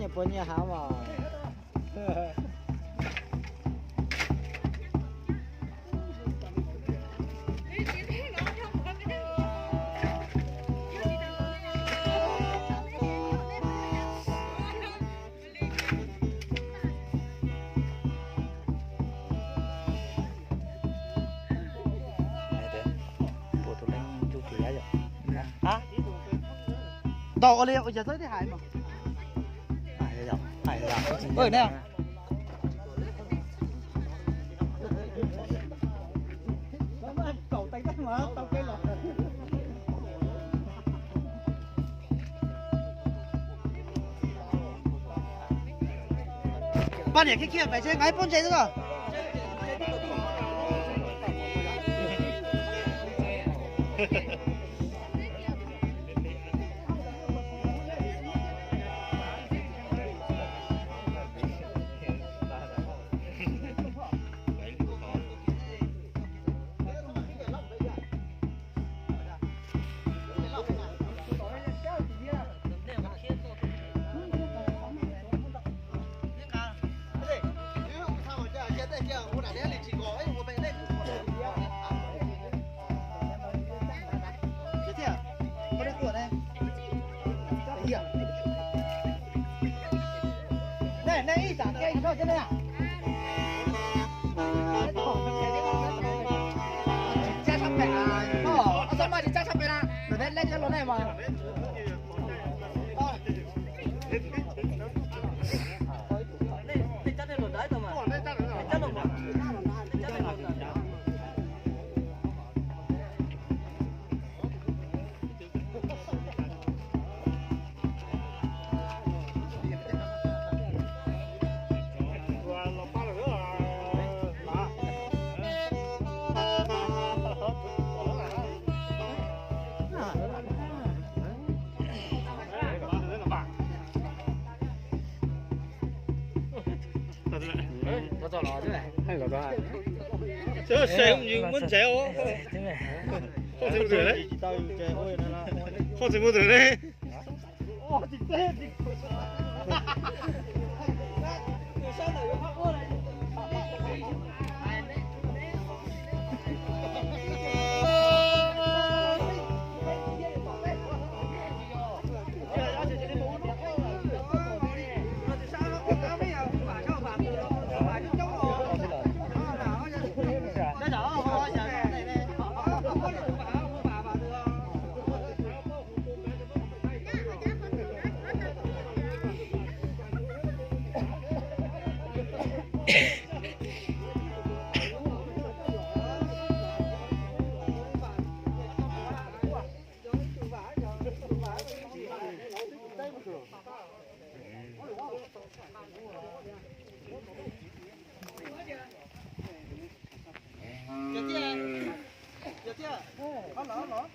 Neb nyias puas nyiam hav mas? Ntau ua li ua cas txawb tib hais mas. Poj niam khiav khiav pem tsev nqa ib pob ntses xwb os. Nej ib tsam thiab ib txhoj thiab ne. Tsis cab sab pem, ob txhoj maj tsis cab sab pem na, lawm peb leb cab los nej mas. Muab ntsev, muab ntsev. Qhov tsis muaj twm ne. Yog tiag, yog tiag, ob los, ob los.